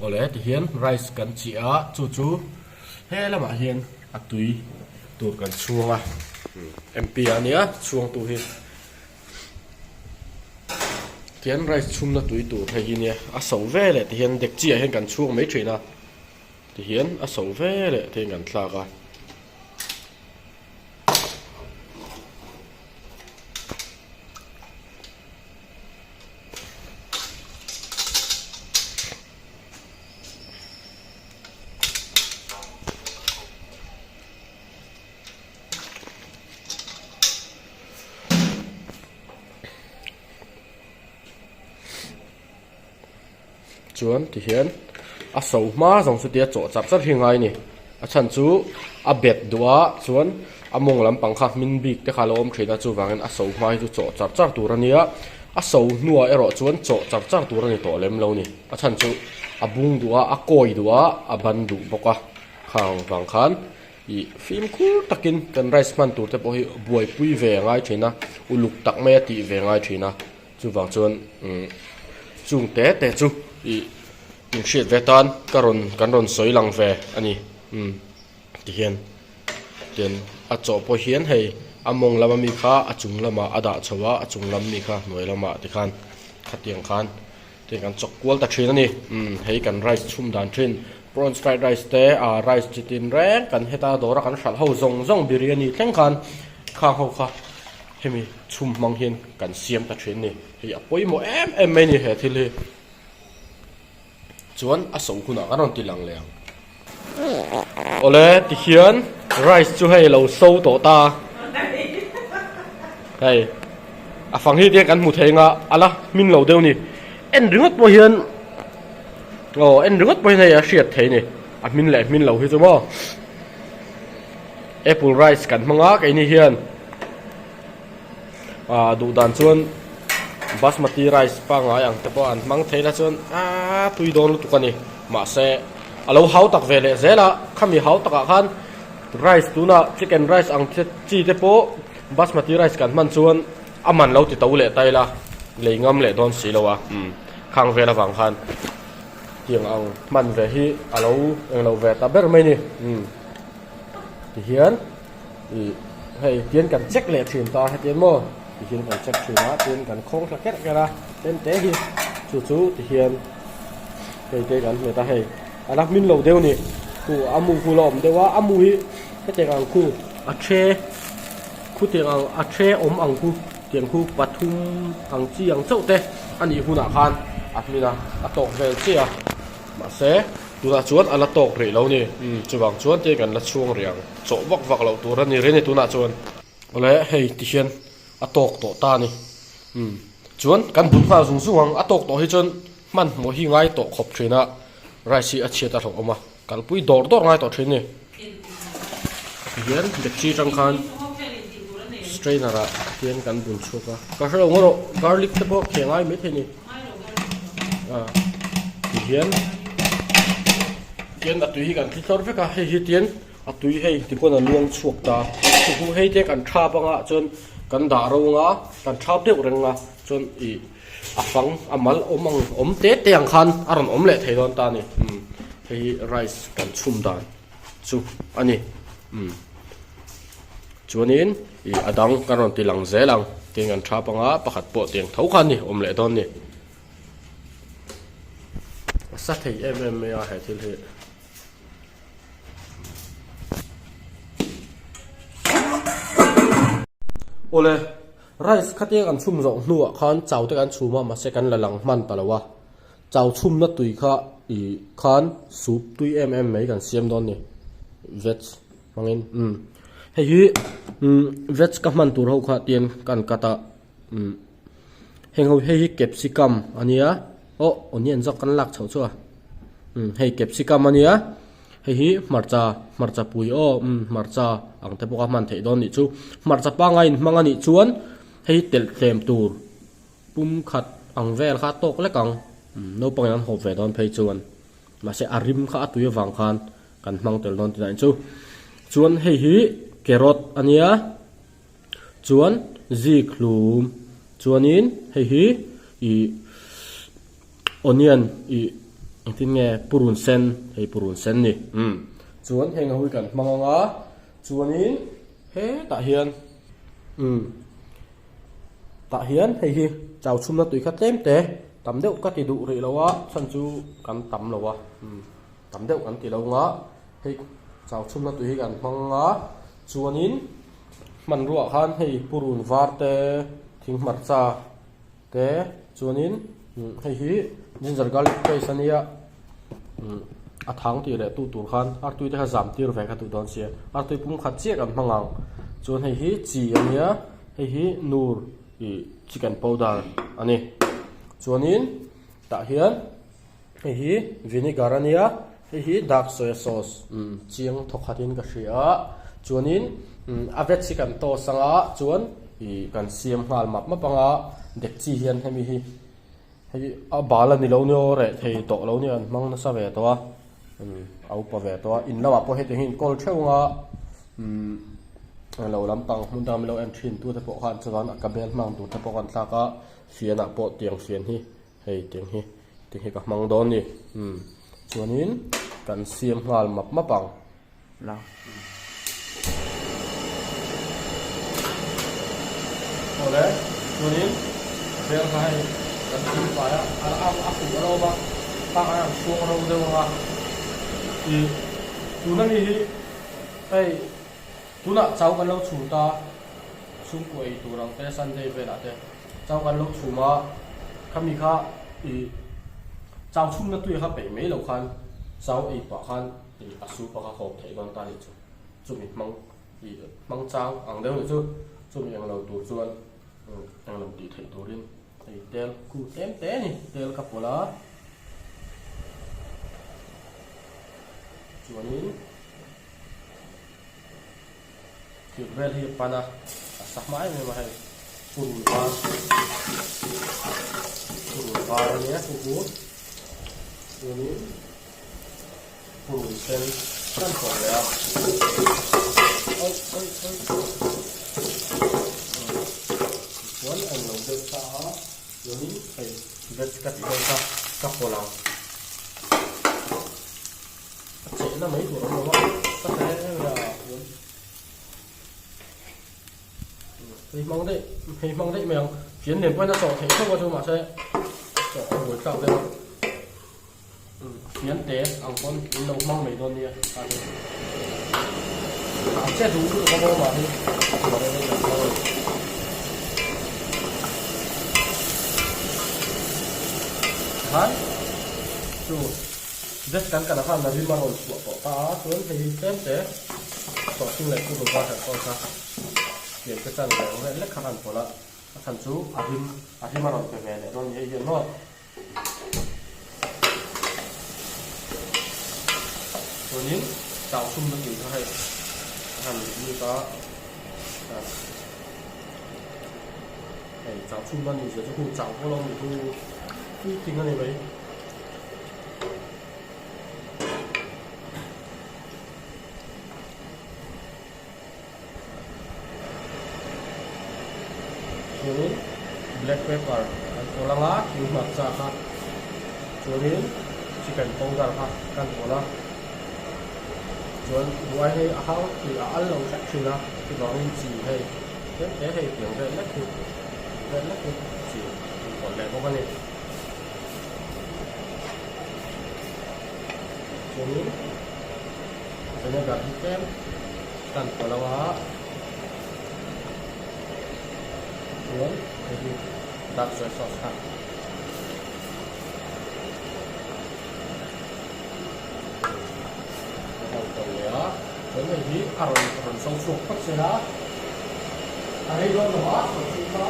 Awle tihian rice kan chiah a chu chu he lamah hian a tui tur kan chhuang a mp a nia chhuang tu hi tihian rice chhumna tui tur hei hi nia a so ve leh tihian dekchi ah hian kan chhuang mai thin a tihian a so ve leh tihian kan thlak a. Chuan tihian a so hma zawng chu tia chawh char char hi ngai a ni a chhan chu a bet duh a chuan a mawng lampang kha hmin bik te kha a lo awm thin a chuvangin a so hma hi chu chawh char char tur a nia a so hnuah erawh chuan chawh char char tur a ni tawh lem lo a ni a chhan chu a bung duh a a kawi duh a a ban duh bawk a khang vang khan ih fimkhur takin kan rice hman tur te pawh hi buaipui ve a ngai thin a uluk tak mai a tih ve a ngai thin a. Chuvang chuan umm chung te te chu ih in hriat ve tan ka rawn kan rawn sawi lang ve a ni umm tihian tian a chawh pawh hian hei a mawng lama mi kha a chung lamah a dah chho a a chung lam mi kha hnuai lamah tikhan khatiang khan tiang kan chawk kual ta thin a ni umm hei kan rice chhum dan thin prawns fried rice te ah rice chi tin reng kan heta dawra kan hralh ho zawng zawng biryani thleng khan khang ho kha. Hemi chhum hmang hian kan siam ta thin ni. Hei a pawimawh em em mai ni he thil hi. Chuan a so hunah kan rawn ti lang leh ang. Awle tikhian rice chu hei lo so tawh ta. Hei a fang hi tiang kan hmu thei anga a la hmin lo deuh ni. En ringawt pawh hian aw en ringawt pawh hian hei a hriat thei ni. A hmin leh hmin lo hi chu maw. Apple rice kan hmang a keini hian. Ah duh dan chuan basmati rice pangngai ang te pawh an hmang thei la chuan aaa tui dawn lutuk a ni mahse a lo hau tak ve leh zel a khami hau takah khan rice tunah chicken rice ang te chi te pawh basmati rice kan hman chuan a man lo ti to leh ta ila lei ngam leh dawn si lo a umm khang vel avang khan tiang ang hman ve hi a lo englo ve ta ber mai a ni umm tihian. Ih hei tian kan check leh thin ta hetiang maw tihian kan check thin a tin kan khawng thla kerh kerh a tlem te hi chu chu tihian hei te kan hmet a hei a la hmin lo deuh a ni khu a mu khu la awm deuh a a mu hi hetiang ang khu a the khu tiang ang a the awm ang khu tiang khu pathum ang chi ang chauh te a nih hunah khan a hmin a a tawk vel chiah a mahse tunah chuan a la tawk rih lo a ni umm chuvang chuan te kan la chhuang rih ang. Chawh vak vak loh tur a ni reng e tunah chuan. Awle hei ti hian a tawk tawh ta a ni. Umm chuan kan bun nghal zung zung ang a tawk tawh hi chuan hmanhmawh hi ngai tawh khawp thin a rice hi a chhiat a hlauh awm a kalpui dawr dawr ngai tawh thin a ni. Ti hian dekchi atang khan strainer ah hian kan bun chhuak a ka hrelo ngaw rawh garlic te pawh kheh ngai maithei a ni. Ah ti hian tian a tui hi kan thli thlawr vek a hei hi tian. A tui hei ti pawn a luang chhuak ta. Chu hei te kan thap anga chuan kan dah ro anga kan thap deuh reng a chuan ih a fang a mal awm ang awm te te ang khan a rawn awm leh thei dawn ta a ni. Umm hei hi rice kan chhum dan chu a ni. Umm chuanin ih a dang kan rawn ti lang zel ang tiang kan thap anga pakhat pawh tiang tho kha a ni awm leh dawn a ni. A sa thei em em mai a he thil hi. Awle, rice khatia kan chhum zawh hnuah khan chau te kan chhum a, mahse kan la lang hman ta lo a. Chau chhumna tui kha ih khan soup tui em em mai kan siam dawn ni, veg hmangin umm. Hei hi umm veg ka hman tur ho kha tian kan cut a umm heng ho hei hi capsicum a nia aw onion zawk kan lak chhoh chu a umm hei capsicum a nia hei hi hmarcha hmarcha pui aw umm hmarcha ang te pawh a hman theih dawn nih chu hmarcha pangai in hmang a nih chuan hei telh tlem tur pum khat ang vel kha tawk lek ang umm naupang in an hawp ve dawn phei chuan mahse a rim kha a tui avang khan kan hmang tel dawn tih chu chuan hei hi carrot a nia. Chuan zik hlum chuanin hei hi ih onion ih. Engtin nge purun sen hei purun sen ni umm chuan heng ho hi kan hmang ang a chuanin hetah hian umm tah hian hei hi chau chhumna tui kha tlem te tam deuh ka ti duh rih lo a chhan chu kan tam lo a umm tam deuh kan ti lo ang a hei chau chhumna tui hi kan hmang ang a chuanin hmanrua ah khan hei purun var te thing hmarcha. Te chuanin hei hi ginger garlic paste ania a thang tih leh tu tur khan artui te kha zam tir ve kha duh dawn sia artui pum khat chiah kan hmang ang chuan hei hi chi ania hei hi nur ih chicken powder ani chuanin tah hian hei hi vinegar ania hei hi dark soya sauce chiang thawkhat in ka hria a chuanin a veg hi kan toss anga chuan ih kan siam nghal map map anga dekchi hian hemi hi hei a bal a ni lo nia aw reh thei tawh lo nia an hmang nasa ve tawh a a upa ve tawh a in lamah pawh hetiang hi inkawl theuh anga umm lo lampang hmun dang min lo en thin tu te pawh khan chuan a ka bel hmang tur te pawh kan thlak a fianah pawh tiang fian hi. Hei tiang hi tiang hi ka hmang dawn ni umm chuanin kan siam nghal map map ang la. Awle chuanin a bel kha hei kan thil fai a a a fuh a lo va tak a an chhung ro deuh ang a ih tuna mi hi hei tunah chau kan lo chhum ta chhungkaw ei tur ang te Sunday velah te. Chau kan lo chhum a, khami kha ih chau chhumna tui kha peih mai lo khan chau ei pah khan ih a soup a kha hawp theih dawn ta nih chu, chumi hmang ih hmang chang ang deuh nih chu, chumi englo tur chuan englo tih theih turin hei tel khu tlem te a ni, tel ka pawlh a chuanin. Thir vel hi a pan a, a sa hma em em a hei purun var purun var a nia chu chu chuanin purun sen kan pawlh leh a oi oi oi chuan a englo deuh ta a chuanin hei veg ka tih ho kha ka pawlh ang. A chehna mai tur awm lo a, ka hre em em a chuan hei hmang daih hei hmang daih mai ang fian nen pawhin a chawh theih tho a chu mahse chawh a buai tlak deuh a fian te ang pawn in lo hmang mai dawn nia a ni a che duh lutuk a bawm ah hi han chu Vek kan kan khan a rim a rawn chhuah tawh ta a, chuan hei hi tlem te sawhthing leh purun var herh pawh kha pian te chan ve ang vel lek kha kan pawlh a, a chhan chu a rim a rim a rawn pe ve leh dawn ni hei hian maw. Chuanin chau chhumna tui kha hei a han lut a, hei chau chhumna ni zia chu hu chau pawh lo ni hu tui ting a ni mai. Chuanin black pepper kan pawlh ang a thing hmarcha kha chuanin chicken powder kha kan pawlh a chuan buai hei a hang tih a al lo hrep thin a chuvangin chi hei tlem te hei tiang vel lek hi vel lek hi chi an pawlh leh bawk a ni. Chuanin vinegar hi tlem kan pawlh ang a chuan hei hi dark soy sauce kha a rawn pawlh leh a chuan hei hi a rawn rawn so chhuak phawt se la a rei dawn lo a so chhuak kha.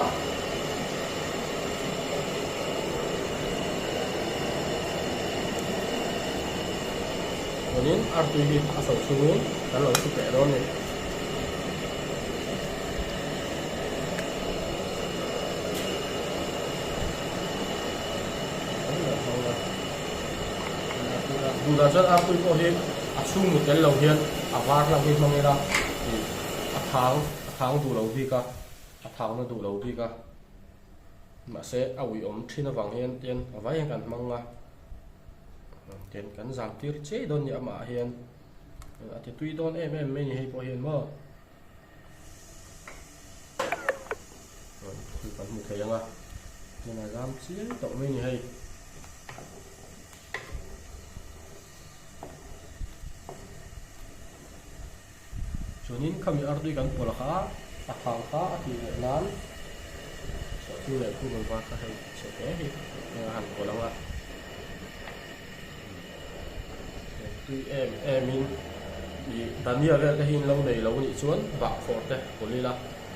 Chuanin artui hi a so chhungin kan lo chhu peh dawn a ni. Duhdah chuan artui pawh hi a chhung mut tel lo hian a var hlang hi hmang ila a thang a thang duh lo bik a. A thakna duh lo bik a, mahse a uiawm thin avang hian tian a vai hian kan hmang a. Tian kan zam tir chiai dawn ni amah ah hian a ti tui dawn em em mai ni hei pawh hian maw. Kan hmu thei ang a tian a zam chiai tawh mai ni hei. Chuanin khami artui kan pawlh kha a thang kha a tih leh nan sawhthing leh purun var kha hei chhe hle hi eng a han pawlh ang a. Tui em em in ih dania vel te hi in lo nei lo nih chuan bahkhawr te pawlh ila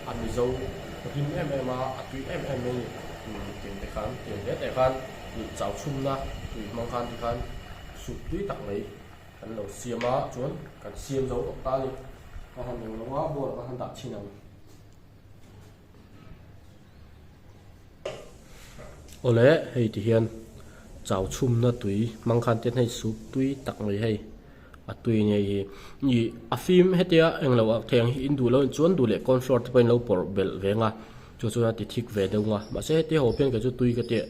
a mizo rim em em a a tui em em mai ni tiang te khan tiang hle te khan ih chau chhumna tui hmang khan tikhan soup tui tak mai. Kan lo siam a chuan kan siam zo tawh ta a ni. Ka han eng lo a bowl ka han dah chhin ang. Awle hei ti hian chau chhumna tui hmang khan te hei soup tui tak mai hei a tui a nia hi. Ih a fim hetia eng lo ah thei ang hi in duh lo chuan duh leh corn flour te pawhin lo pawrh belh ve ang a chu chuan a ti thik ve deuh ang a mahse hetia haw phian kei chu tui ka tia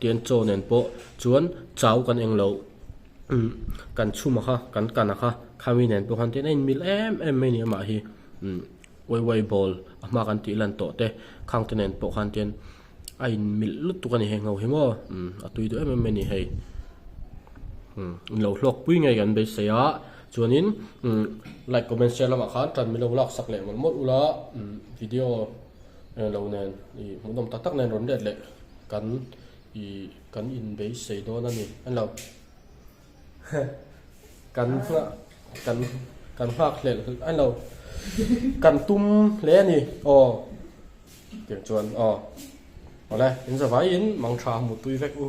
tian chaw nen pawh chuan chau kan eng lo. Umm kan chhum a kha kan kan a kha khami nen pawh khan tin a inmil em em mai a ni amah hi umm uai uai bawl a hma kan tih lan tawh te khang te nen pawh khan tin a inmilh lutuk a ni heng ho hi maw umm a tui duh em em mai a ni hei umm in lo hlawk pui ngei kan beisei a chuanin umm like comment share lamah khan tan min lo lak sak leh mawlh mawlh ula umm video englo nen ih hmuhnawm tak tak nen rawn let leh kan. Ih kan inbeisei dawn a ni a lo kan nghah kan kan nghak hlelh a lo kan tum hle a ni aw tiang chuan aw awle in zavaiin mangtha hmu tui vek u.